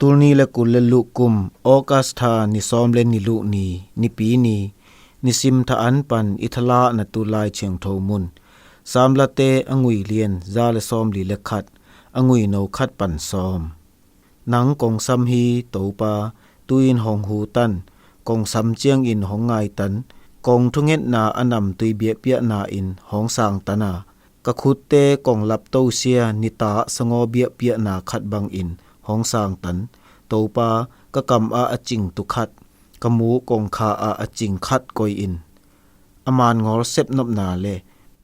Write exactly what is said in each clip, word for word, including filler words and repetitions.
Tul ni le kul le luh kum, August tha ni sawm le ni luh ni, nipi ni, nisim tha an pan i thalahna tu Lai Thiangtho mun. Samlate a ngui lian za le sawm li le khat, a ngui no khat pan sawm. Nang kong sam hi Topa, tu-in hong hu tan, kong sam ciangin hong ngai tan, kong thungetna a namtui biahpiahna in hong sang tan a, ka khutte kong lapto sia nita sangaw biahpiahna khat bangin hong sang tan. Topa, ka kam ah a cing tu khat, ka mu kong kha ah a cing khat koi in. A man ngawl sepnopna le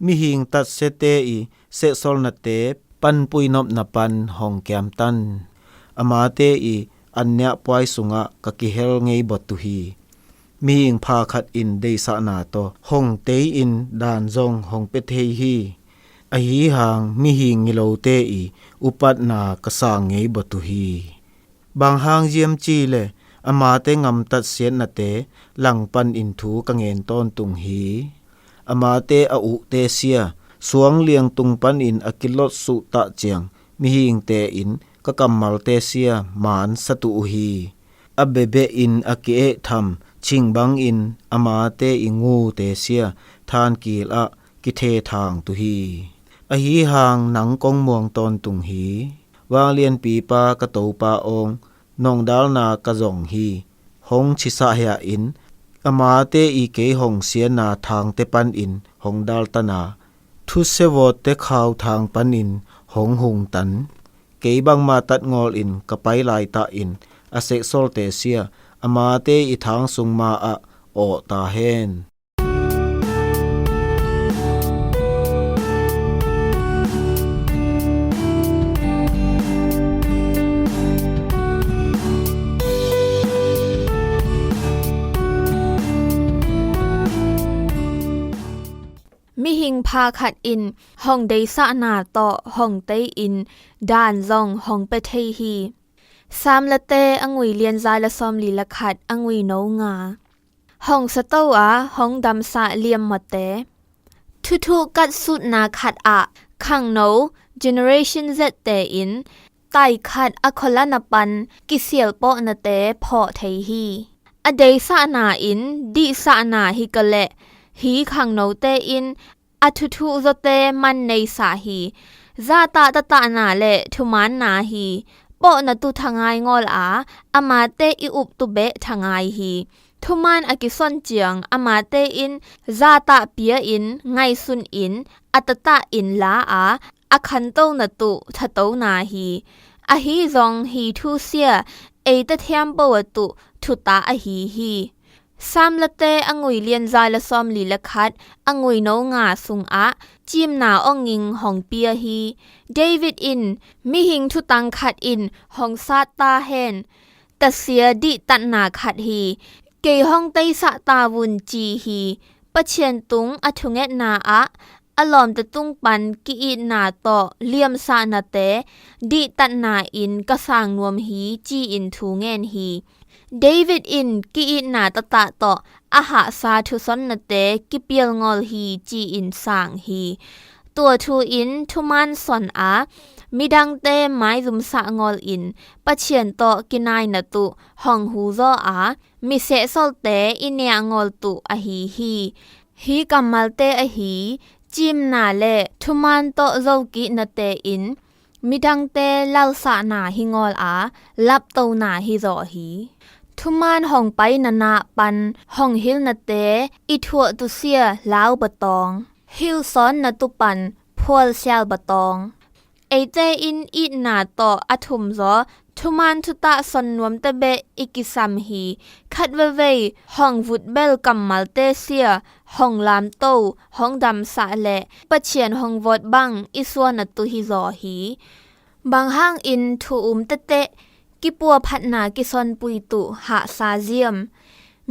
mihing tatsiate i sehsolnate panpui nopna pan hong kiam tan. Amate i anniah puai sungah ka kihel ngei bawt uh hi. Mihing pha khat in deisahna tawh hong tei in dan zong hong pia thei hi. Ahi hang mihing ngilote i upatna ka sang ngei bawt uh hi. Bang hang ziam ci le amate ngamtat siatnate langpan in thu ka ngen tawntung hi. Amate a uhte sia, suang liangtung panin a kilot suhtah ciang mihingte in ka kammalte sia maan satu uh hi. A bebeh in a ki-ehtham cing bangin amate i ngute sia thankil ah kithethang tu hi. Ahi hang nang kong muang tawntung hi. Vanglianpipa ka Topa awng, nong dalna ka zong hi. Hong chisah hia in amate i kei hong siana thangte panin hong daltana, thusiavawtte khau thang panin hong hungtan. Kei bangma tat ngawlin ka pai laitah in a sehsolte sia amate i thang sung ma ah awh ta hen. Mihing pha khat in hong deisahna tawh hong tei in dan zong hong pia thei hi. Samlate a ngui lian za le sawm li le khat, a ngui no nga. Hong sato a hong damsah liammawte. Thuthuh katsutna khat ah khangno Generation Z te in tai khat a kholana pan kisialpawhnate phawh thei hi. A deisahna in dihsahna hi ka leh hi khangnote in a thuthuh zawte man neisah hi. Zatah tatahna le thumaanna hi. Pawhna tu thangai ngawl a, amate i uptu beh thangai hi. Thumaan a kison ciang amate in zatah pia in ngaihsun in a tatah in la a, a khantona tu thatona hi. Ahi zong hi thusia ei tathiam po a tu thuta ahi hi. Samlate a ngui lian za le sawm li le khat, a ngui no nga sungah cimna awnging hong pia hi. David in mihing thutang khat in hong sat ta hen. Tasia dihtatna khat hi. Kei hong teisah ta vun ci hi. Pathian tung a thungetna ah a lawmte tung pan ki-itna tawh liamsahnate dihtatna in ka sang nuam hi ci-in thu ngen hi. David in ki-itna tatah tawh a hahsa thusonnate kipial ngawl hi ci-in sang hi. Tua thu in thumaan son a midangte maizumsah ngawl in Pathian tawh kinaina tu hong hu zaw a misehsolte i niah ngawl tu ahi hi. Hi kammalte ahi cimna le thumaan tawh zokihnate in midangte lalsahna hi ngawl a laptona hi zaw hi. Thumaan hong paina nah pan hong hilnate i thuah tusia lau batawng, hilsawnna tu pan phual sial batawng. Eite in itna tawh a thumzaw thumaan thutah son nuamte beh i kisam hi. Khat vevei hong vutbel kammalte sia hong lamto, hong damsah le Pathian hong vawt bang i suana tu hi zaw hi. Bang hangin thu um teteh kipuaphatna kisonpui tu hahsa ziam?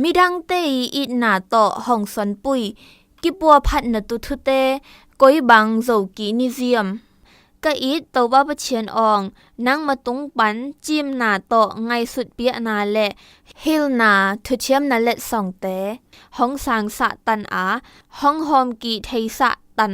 Midangte i itna tawh hong sonpui kipuaphatna tu thute koi bang zokih ni ziam? Ka it Topa Pathian awng, nangma tung pan cimna tawh ngaihsut piahna le hilna thuthiamna letsongte hong sangsah tan a hong hawmkih theisah tan.